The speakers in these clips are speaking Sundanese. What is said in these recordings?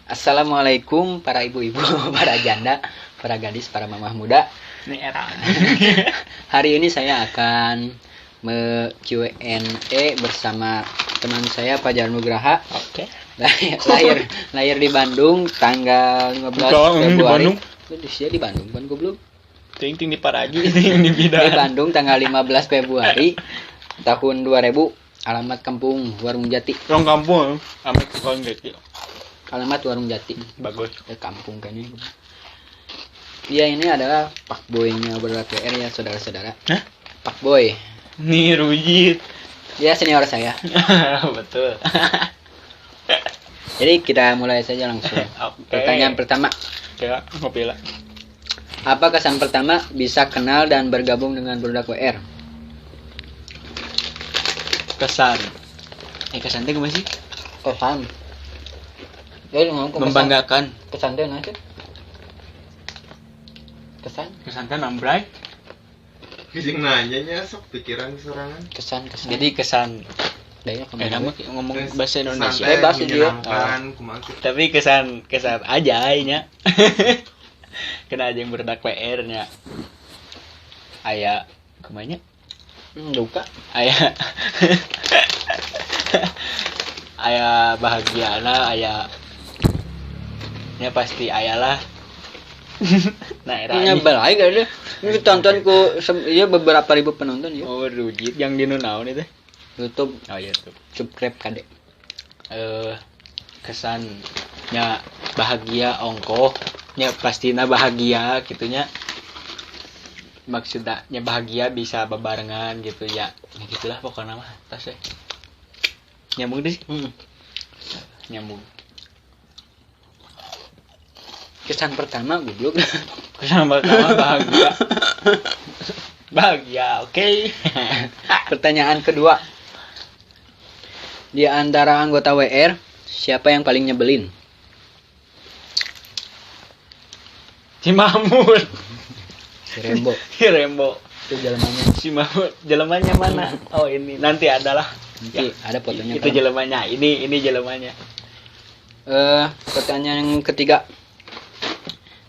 Assalamualaikum para ibu-ibu, para janda, para gadis, para mamah muda. Ini era. Hari ini saya akan me-Q&A bersama teman saya Fajar Nugraha. Oke. Lahir di Bandung tanggal 15 Februari. Di Bandung. Dia di Bandung kan goblok. Ting ting di Paragi, ting di Bidan. Di Bandung tanggal 15 Februari tahun 2000, alamat kampung Warung Jati. Warung kampung, alamat Warung Jati. Alamat Warung Jati. Bagus. Ya, kampung kayaknya. Dia ini adalah pak boy-nya Barudak WR ya, saudara-saudara. Hah? Pak boy. Nih Rujit. Dia senior saya. Betul. Jadi kita mulai saja langsung. Okay. Pertanyaan pertama. Ya, ngopi lah. Apa kesan pertama bisa kenal dan bergabung dengan Barudak WR? Kesan. Kesan itu gimana sih? Kesan. Jadi ngomong membanggakan. Kesan teh naon sih? Kesan? Kesan teh nambray. Jeung nanya nya sok pikiran sorangan. Kesan. Jadi kesan nama ngomong bahasa Indonesia. Bebas dia. Tapi kesan aja nya. Kena aja yang Barudak WR nya. Aya kumanya? Duka. Aya. Aya bahagiana, aya nya pasti aya lah. Nah, era nyebel aja deh. Ini ditonton ku ya beberapa ribu penonton ya. Oh, Rujit yang di naon itu? YouTube. Oh, YouTube. Subscribe kade. Kesannya bahagia ongkoh nya pastina bahagia gitunya. Maksudnya bahagia bisa bebarengan gitu ya. Ya gitulah pokoknya mah tas we. Nyambung deh sih. Nyambung. Kesan pertama goblok. Kesan pertama bahagia. Bahagia, oke. Okay. Pertanyaan kedua. Di antara anggota WR, siapa yang paling nyebelin? Si Mahmud. Si Rembo. Si Rembo. Itu jelemanya. Si Mahmud, jelemanya mana? Oh, ini nanti adalah. Nanti ya, ada fotonya. Itu jelemanya. Ini jelemanya. Pertanyaan yang ketiga.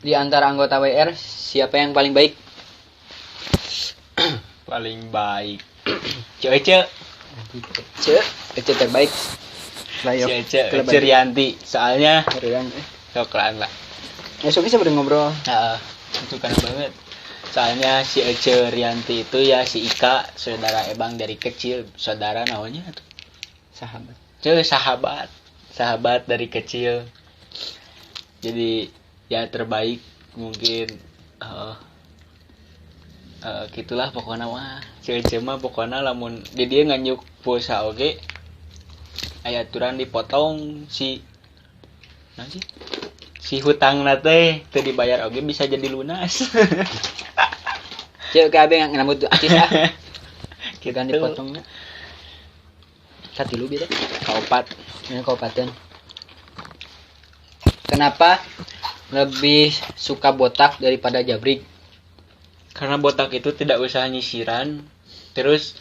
Di antara anggota WR, siapa yang paling baik? Paling baik. Cece. Cece terbaik. Cece, Ece Rianti. Soalnya Coklat lah. Ya, so bisa ngobrol. Heeh, itu kan banget. Soalnya si Ece Rianti itu ya si Ika, saudara Ebang dari kecil, saudara namanya tuh. Sahabat. Sahabat. Sahabat dari kecil. Jadi ya terbaik mungkin gitulah pokoknya mah. Cece mah pokoknya lamun di dia nganyuk pulsa oge aya aturan dipotong si naon sih? Si hutang teh teu dibayar oge bisa jadi lunas. Cek kabeh ngamut acis ah. Kita dipotongnya. Katilu beda. Kaopat. Ini kaopaten. Kenapa lebih suka botak daripada jabrik? Karena botak itu tidak usah nyisiran. Terus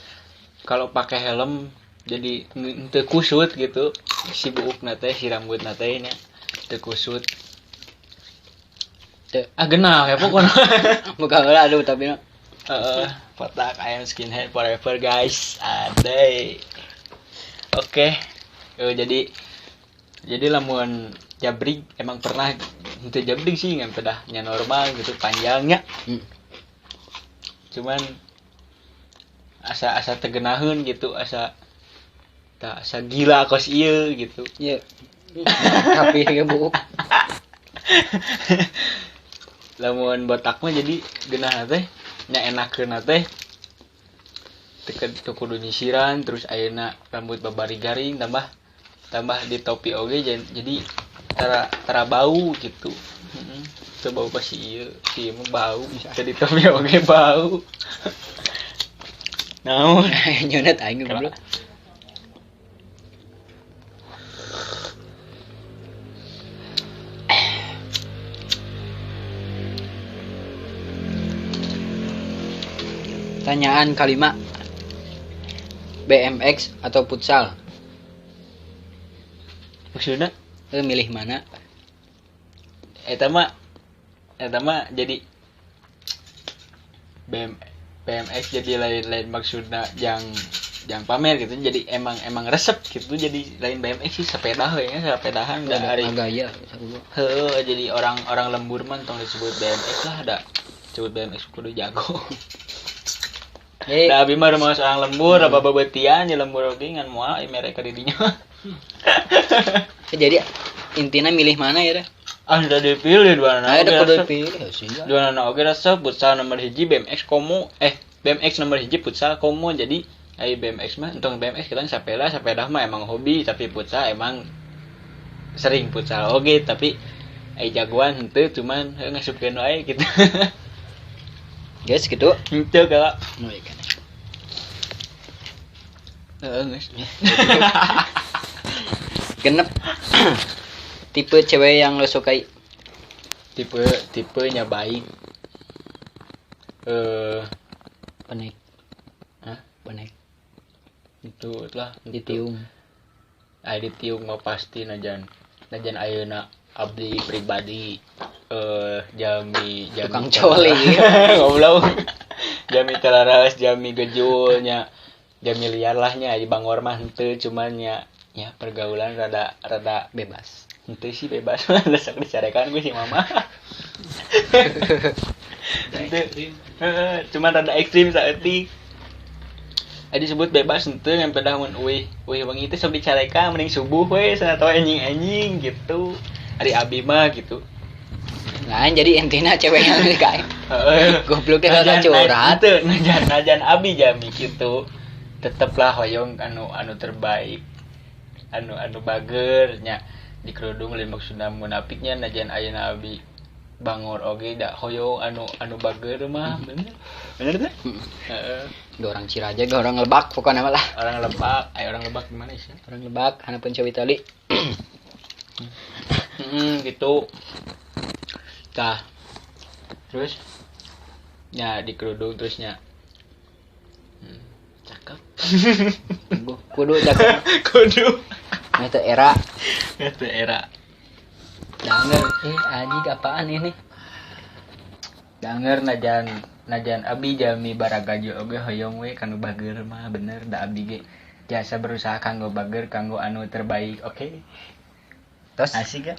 kalau pakai helm jadi teu kusut gitu. Si buukna teh, si rambutna teh nya teu kusut. Ah genah ya pokoknya. Muka heula aduh tapi na. Botak I am skinhead forever guys. Adai. Oke. Jadi lamun jabrik emang pernah itu jabrik sih ngan pedahnya normal gitu panjangnya. Cuman asa tegenaheun gitu, asa gila kos ieu gitu. Iya. Tapi ge buuk. Lamun botak mah jadi geunah teh nya enakeun teh teu kudu nyisiran terus ayeuna rambut babari garing tambah di topi oge jadi tara bau gitu. Teu bau pas ieu, si ieu mah bau, jadi topi oge bau. Naon nyonet aing goblok. Pertanyaan kelima. BMX atau futsal? Maksudnya? Milih mana? Eta mah jadi BMX jadi lain-lain maksudna jang pamer gitu, jadi emang resep gitu, jadi lain BMX sih sepeda we nya, sepedahan da ari gaya. Heuh, jadi orang lembur mah tong disebut BMX lah, da disebut BMX kudu jago. Da abi mah rumah orang lembur, apa babeutian di lembur oge ngan moal mereka di dinya. Jadi intina milih mana ya dah? Ah, sudah dipilih dua anak. Ada kudu dipilih sih. Dua anak oge resep futsal nomor 1 BMX komo, BMX nomor 1 futsal komo. Jadi ai BMX mah entong BMX kita sepeda mah emang hobi, tapi futsal emang sering futsal oge, tapi ai jagoan henteu cuman ngasupkeun wae gitu. Guys gitu. Henteu kala. Nu ieu kan. Heeh geus. Genep. Tipe cewek yang lo sukai. Tipenya baik. Penek. Hah? Penek. Itu lah ditiung. Ai ditiung mah pasti najan ayeuna abdi pribadi jami tukang coli. Goblok. Jami telaras, jami gejulnya, jami liar lah nya di Bangor mah henteu, cuman nya ya pergaulan rada bebas. Henteu sih bebas mah sok dicarekan gue si mama. Henteu. Cuman rada ekstrim saeutik. Adi disebut bebas henteu ngan pedah mun euy wengi teh sok dicarekan mending subuh we sana tau anjing-anjing gitu. Ari abi mah gitu. Lain jadi intina cewek yang kae. Gobloknya kalau curhat. Henteu najan abi jami gitu. Teteplah hoyong anu terbaik. Anu bager nya di kerudung lain maksudna munafiknya najan ayeuna abi bangor oge da hoyong anu bager mah bener teh. Heeh. Ga orang Ciraja, ga orang Lebak pokokna mah lah. Orang Lebak, aya orang Lebak gimana sih? Orang Lebak hanapeun Cewi Tali. Gitu. Tah. Terus nya di kerudung terusnya. Cakep. Kudu cakep. Kudu. Nah, itu era. Itu era. Danger, anjing apaan ini? Danger najan abi jami baragajo oge hoyong we kanu bager mah bener da abi ge jasa berusaha kanggo bager kanggo anu terbaik, oke. Okay? Terus asik ya?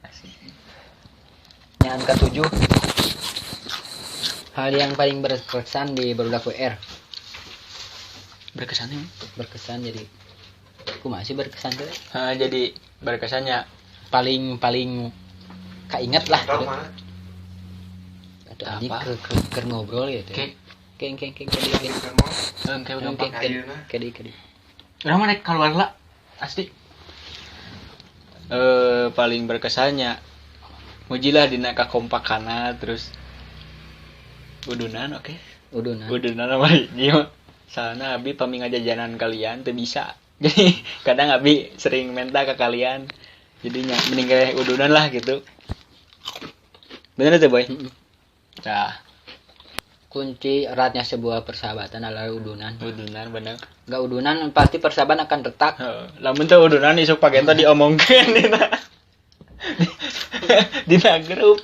Asik. Yang ke-7. Hal yang paling berkesan di Barudak WR. Berkesannya? Berkesan jadi aku masih berkesan tuh. Jadi berkesannya paling keinget lah gitu. Atau anjing ke ngobrol gitu. Keng. Kedi. Urang mah rek keluar lah. Asli. Paling berkesannya mujilah dina kakompakana terus udunan oke. Okay. Udunan apa hiji mah. Soalna abi pami ngajajanan kalian teu bisa. Jadi kadang abi sering minta ke kalian. Jadinya mending kayak udunan lah gitu. Bener tuh boy? Nah. Kunci eratnya sebuah persahabatan adalah udunan. Udunan bener. Gak udunan pasti persahabatan akan retak. Lamun teu udunan isuk pagenta diomongkeun dina. Dina grup.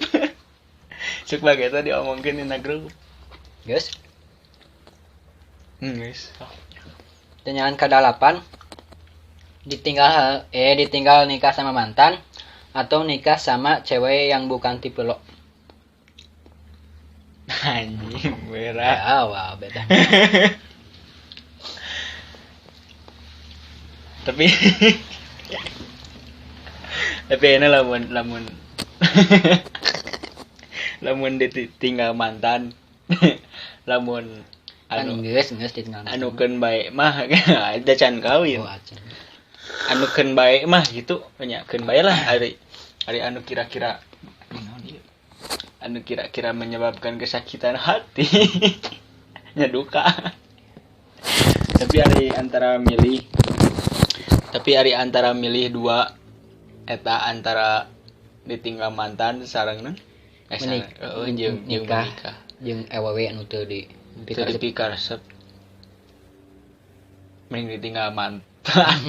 Isuk pagenta diomongkeun dina grup. Guys. Guys. Pertanyaan ke-8. Ditinggal nikah sama mantan atau nikah sama cewek yang bukan tipe lo. Anjing berat. Ya, wah, beda. Tapi ini lamun lamun ditinggal mantan. Lamun anu geus ditinggal. Anu keun bae mah ada can kawin. Oh, acan. Anu keun bae mah gitu nya keun bae lah ari anu kira-kira menyebabkan kesakitan hati nya duka. Tapi ari antara milih dua eta antara ditinggal mantan sareng jeung nikah jeung awewe anu teu di pikaresep mending ditinggal mantan.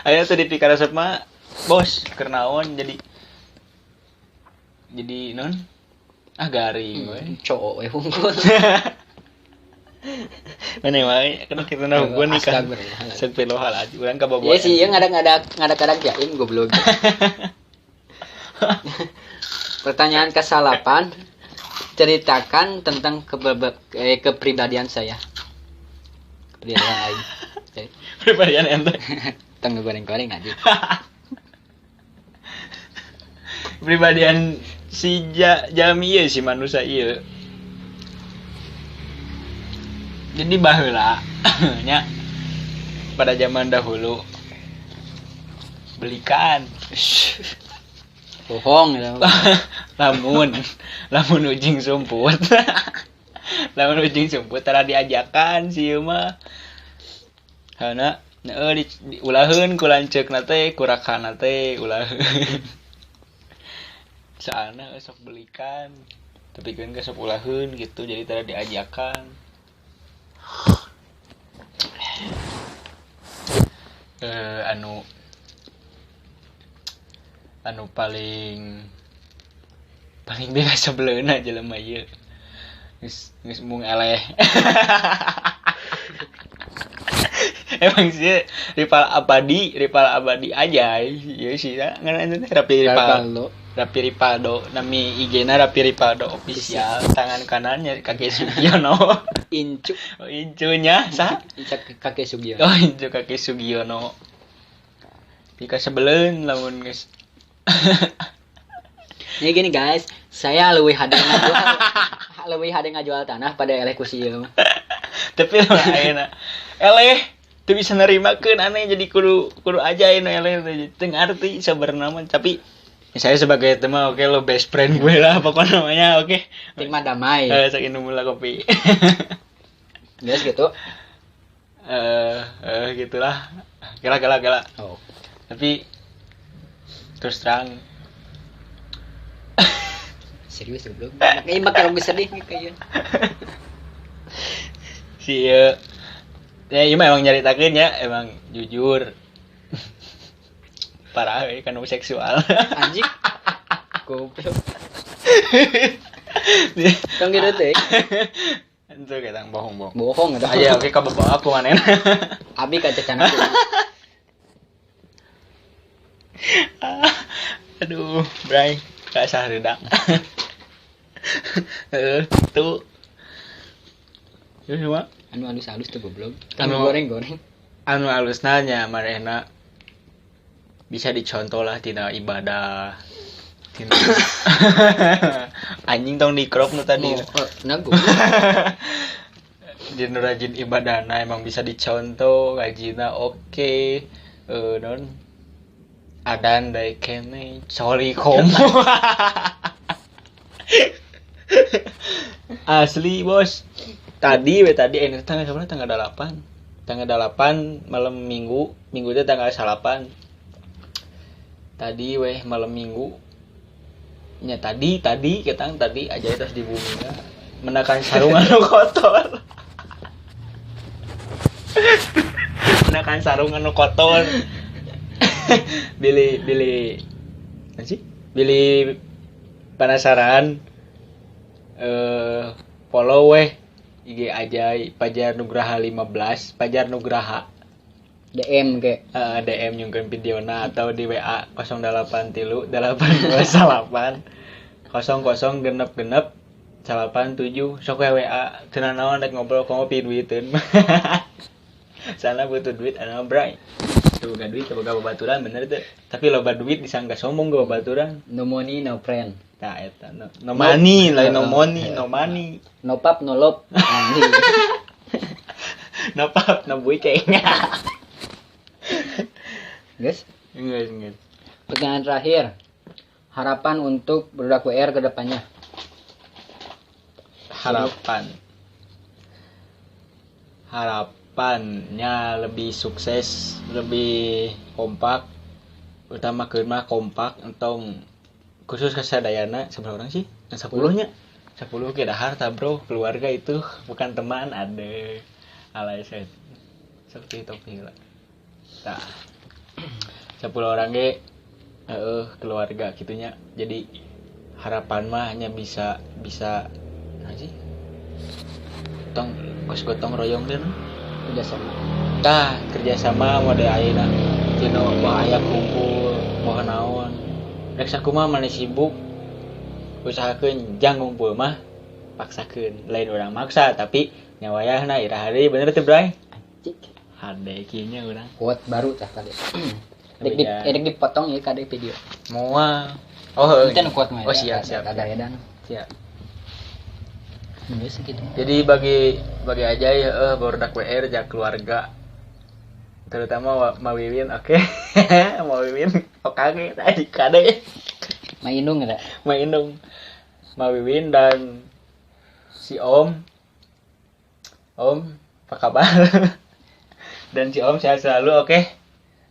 Ada teu dipikaresep mah bos keur naon jadi Jadi non ah garing we. Cowok we hungkul. Mana wae kan kita na hungkul nih kan. Astagfirullahaladzim urang ka bawa. Iya sih, ieu ngadak-ngadak jaim goblok. Pertanyaan ke-8, ceritakan tentang kepribadian saya. Kepribadian aing. Kepribadian ente. Tengah goreng-goreng aja. Kepribadian si Jami ieu si manusia ieu. Jadi baheula nya pada zaman dahulu belikan bohong ya. Lamun ujing sumput. Lamun ujing sumput tara diajakan si ieu mah. Hana heeh diulaheun ku lanceukna teh ku rakana teh ulaheun. Soalna sok belikan tapi kan sok ulaheun gitu jadi tara diajakan. Anu paling biasa beleuna jelema ieu. Geus mung eleh. Emang sih rival abadi aja. Ieu sih ngan teh Rapi Rivaldo. Rapi Rivaldo nami IG-na Rapi Rivaldo official, tangan kanannya Kakek Sugiono. Incu. Oh, incunya sa? Incu Kakek Sugiono. Oh, incu Kakek Sugiono. Pika sebeleun lamun geus. Ini gini guys, saya leuwih hade ngajual tanah pada eleh ku sieu. Tapi lah ayeuna eleh teu bisa nerimakeun aneh jadi kudu aja ayeuna eleh teu ngarti sabenerna mah tapi saya sebagai teman oke lo best friend gue lah pokoknya namanya oke. Ting mah damai. Sok inum lah kopi. Guys gitu. Gitulah. Gila. Oh. Tapi terus terang serius belum. Makanya bakal lebih sedih nih kayaknya. Si ya iya emang nyaritakeun ya, emang jujur. Parah we kan seksual. Anjing. Goblok. Tong gitu teh. Ente ketang bohong. Bohong eta. Aya oke ka bapak aku manehna. Abi ka cacana. Aduh, bray, gak sah redak. Tuh. Ya cuma anu halus-halus tuh goblok. Anu goreng-goreng. Anu halusna nya manehna bisa dicontoh lah tina ibadah. Tina anjing tong di crop nu tadi. Nah, goblok. Dina rajin ibadahna emang bisa dicontoh, ngajina oke. Non adan dae kene coli komo. Asli bos. Tadi ini tanggal berapa? Tanggal 8. Tanggal 8 malam Minggu, Minggu itu tanggal 8. Tadi weh malam Minggu. Nya tadi ketang tadi aja terus di bumi menakan sarung anu kotor. Menakan sarung anu kotor. Billy apa sih? Billy penasaran follow weh IG aja Pajar Nugraha 15, Pajar Nugraha. DM ke DM nyungkeun videona atau di WA 083 828 00 genep genep 87 sok we WA teu naon rek ngobrol komo pi duiteun. Sana butuh duit anu bray. Teu boga duit teu boga babaturan bener teu. Tapi loba duit disangka sombong ge babaturan. No money no friend. Tah eta no money lain no money no money. No pap no love. Anjing. No pap no buiceng. Guys, enggak. Pertanyaan terakhir. Harapan untuk Barudak WR ke depannya. Harapannya lebih sukses, lebih kompak. Utama mah kompak entong khusus ke sadayana seberapa orang sih? 10 nya. 10 ke dahar ta bro, keluarga itu bukan teman ada. Alay saya. Seperti topi lah. Tah. 10 orang ge keluarga gitunya. Jadi Harapan mah hanya bisa bisa nah sih. Tong kos gotong royong deh kerjasama. Tah kerjasama mode ayeuna tino mah aya kumpul moh naon. Rek sakumaha maneh sibuk usahakeun jang ngumpul mah paksakeun lain urang maksa tapi nyawayahna iraha deui bener teu Bray? Anjing. Hade kieu nya urang. Quote baru tah tadi. Dek dipotong ya kade video. Moal. Oh, heuh. Itu kuat mah. Oh, siap, siap. Ada edan. Siap. Geus gitu. Jadi bagi aja ya barudak WR ja keluarga. Terutama Ma Wiwin, oke. Ma Wiwin oke tadi kade. Ma Indung eta. Ma Indung. Ma Wiwin dan si Om. Om, apa kabar? Dan si Om sehat selalu, oke.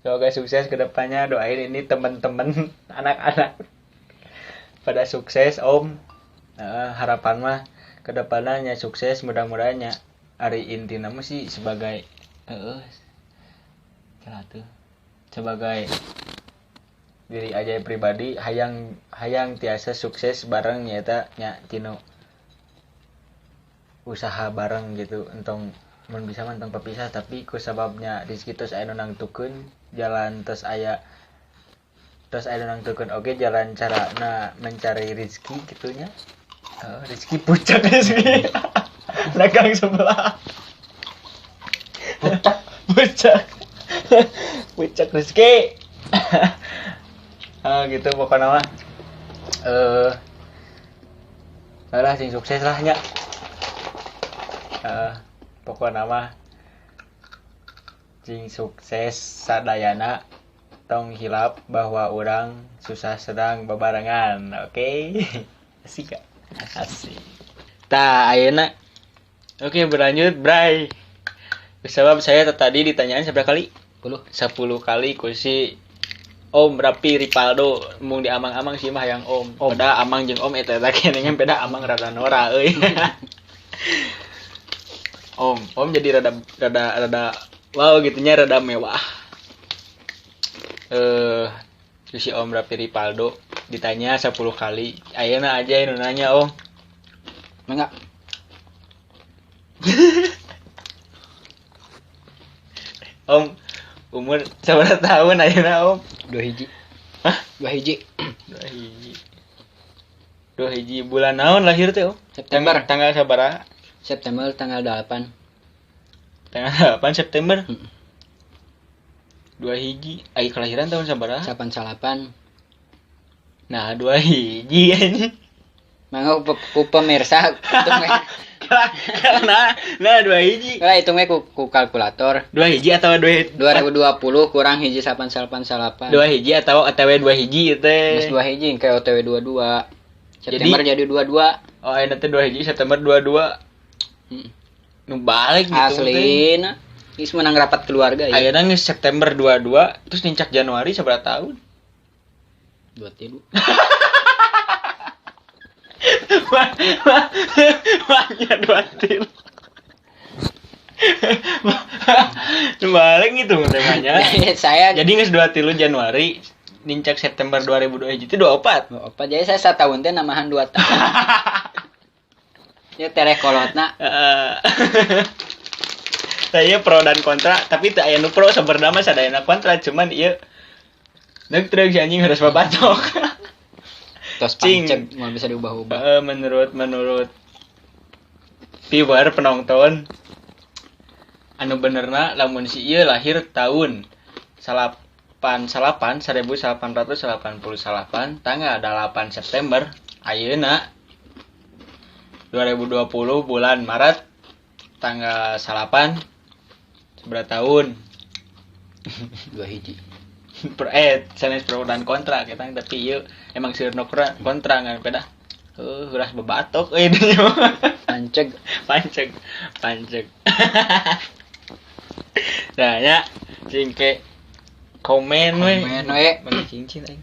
Semoga sukses ke depannya, doain ini teman-teman anak-anak pada sukses Om. Harapan mah ke depannya sukses, mudah-mudahannya ari intina mah sih sebagai sebagai diri aja pribadi hayang tiasa sukses bareng nyata nya tino usaha bareng gitu entong mun bisa mah entong pepisah tapi ku sababnya rezeki tos aya nu nangtukeun jalan tos aya nu nangtukeun oge jalan carana mencari rezeki gitunya. Rezeki pucak rezeki dagang sebelah pucak pucak rezeki. Gitu pokoknya mah lah sing sukses lah nya. Pokoknya mah sing sukses sadayana tong hilap bahwa orang susah sedang bebarengan, oke? Asik gak? Asik. Tah ayeuna. Oke, berlanjut, Bray. Sebab saya tadi ditanyaan seberapa kali? 10 kali ku si Om Rapi Ripaldo mung di amang-amang sih mah yang Om. Beda amang jeung Om eta eta keneh beda amang rada nora euy. Om jadi rada wow gitunya rada mewah. Si Om Rapi Ripaldo ditanya 10 kali. Ayeuna aja nu nanya Om. Enggak. Om umur sabaraha tahun ayeuna Om? 2 hiji. Hah? 2 hiji. 2 hiji. 2 hiji bulan naon lahir teh Om? September. Tanggal sabaraha? September tanggal 8. Tanggal 8 September? 2 hiji. Ai kelahiran tahun sabaraha? 88. Nah, 2 hiji anjing. Mangga ku pemirsa hitung we. Nah 2 hiji. Lah hitung we ku kalkulator. 2 hiji atau 2 2020 kurang hiji 888. 2 hiji atau OTW 2 hiji teh. Geus 2 hiji ke OTW 22. September jadi 22. Oh, ayeuna teh 2 hiji September 22. Nu balik gitu. Aslina. Geus menang rapat keluarga ya. Ayeuna geus September 22 terus nincak Januari sabaraha tahun? 23. Banyak 23. Nu balik gitu temanya. Saya jadi geus 23 Januari nincak September 2002 itu 24. 24. Jadi saya satahun teh namahan 2 tahun. Ya tereh kolotna. Saya pro dan kontra, tapi teu aya nu pro sebenarnya mah sadayana kontra, cuman ieu neuk truk si anjing harus babatok. Tos panceg moal bisa diubah-ubah. Menurut viewer penonton anu benerna lamun si ieu lahir tahun 88 1888 tanggal 8 September ayeuna 2020 bulan Maret tanggal 8 seberapa tahun? 2 hiji. Sanes pro dan kontra kita tapi ieu emang sieurna kontra ngan pedah. Heuh, ulah bebatok euy Panceg. Panceg. Nah, nya cingke komen we. Komen we. Mana cincin aing.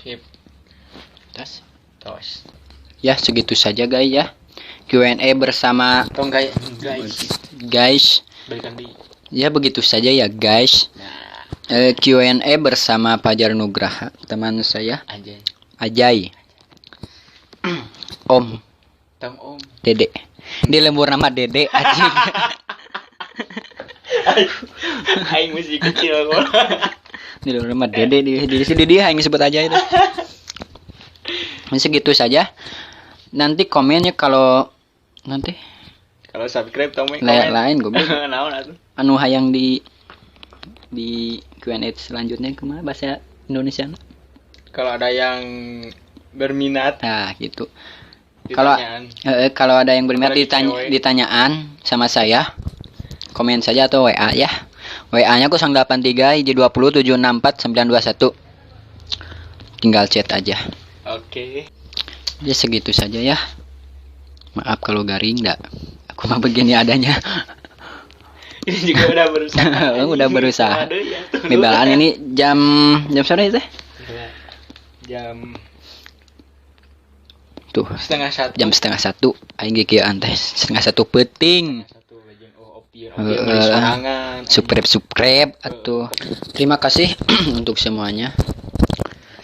Sip. Tas. Tos. Ya, segitu saja guys ya. Q&A bersama tong guys. Guys. Berikan di. Ya begitu saja ya guys. Nah. Q&A bersama Fajar Nugraha, teman saya. Anjay. Ajay. Om. Tong Om. Dede. Di lembur nama Dede anjing. Aing masih kecil kok. Di lembur nama Dede di sini dia aing sebut aja itu. Segitu saja. Nanti komennya kalau nanti kalau subscribe tong komen. Lain goblok. Naon atuh? Anu hayang di Q&A selanjutnya kumaha bahasa Indonesia? Kalau ada yang berminat. Nah, gitu. Kalau kalau ada yang berminat ditanyaan sama saya, komen saja atau WA ya. WA-nya 083 20 764 921. Tinggal chat aja. Oke. Ya segitu saja ya. Maaf kalau garing enggak. Aku mah begini adanya. Ini juga udah berusaha. Udah berusaha. Bebalan ini jam sore itu? Jam tuh 12:30. Jam 12:30 aing ge kieu teh 12:30 peuting. Subscribe atuh. Terima kasih untuk semuanya.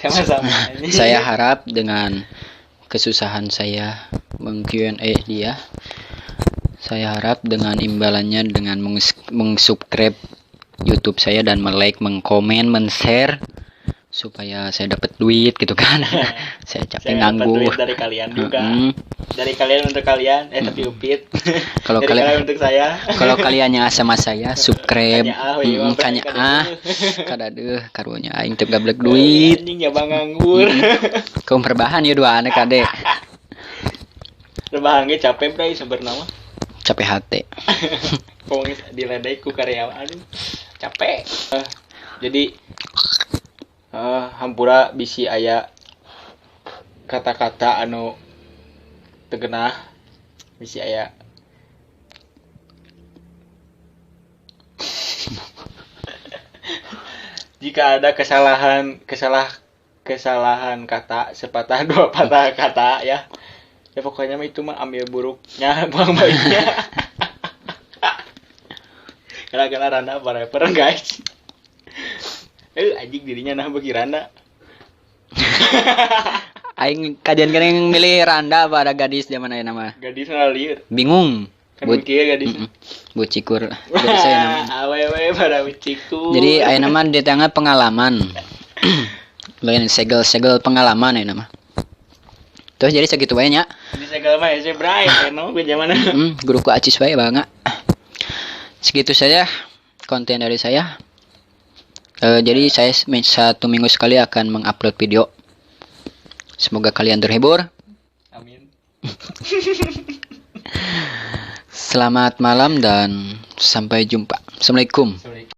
Sama-sama. Saya harap dengan kesusahan saya meng-Q&A dia, saya harap dengan imbalannya dengan meng-subscribe YouTube saya dan me-like, meng-komen, men-share supaya saya dapat duit gitu kan. Saya capek nganggur. Duit dari kalian juga. Dari kalian untuk kalian, tapi upit. Kalau kalian untuk saya. Kalau kaliannya sama saya subscribe. Kanya ah. Kadadeuh karunya aing teu gablek duit. Anjing ya bang nganggur. Kaum rebahan ya dua anak kade. Rebahan ge capek bray sebenarnya mah. Capek hati. Pokoknya diledek ku karyawan aduh. Capek. Jadi hampura bisi aya kata-kata anu tegenah bisi aya jika ada kesalahan kata sepatah dua patah kata ya pokoknya mah itu mah ambil buruknya buang baiknya. Karena randa para guys. Anjing dirinya nah bagi randa. Aing kajian kan yang milih randa pada gadis zaman ayeuna mah. Gadis lieur. Bingung. Kan gadis. Bucikur. Gadis aya nama. Awewe pada bucikur. Jadi ayeuna mah di tengah pengalaman. Lain segel-segel pengalaman ayeuna mah. Terus jadi segitu wae nya. Di segel mah hese bray, eno ge zaman. Guruku acis wae bangga. Segitu saja konten dari saya. Jadi saya 1 minggu sekali akan mengupload video. Semoga kalian terhibur. Amin. Selamat malam dan sampai jumpa. Assalamualaikum.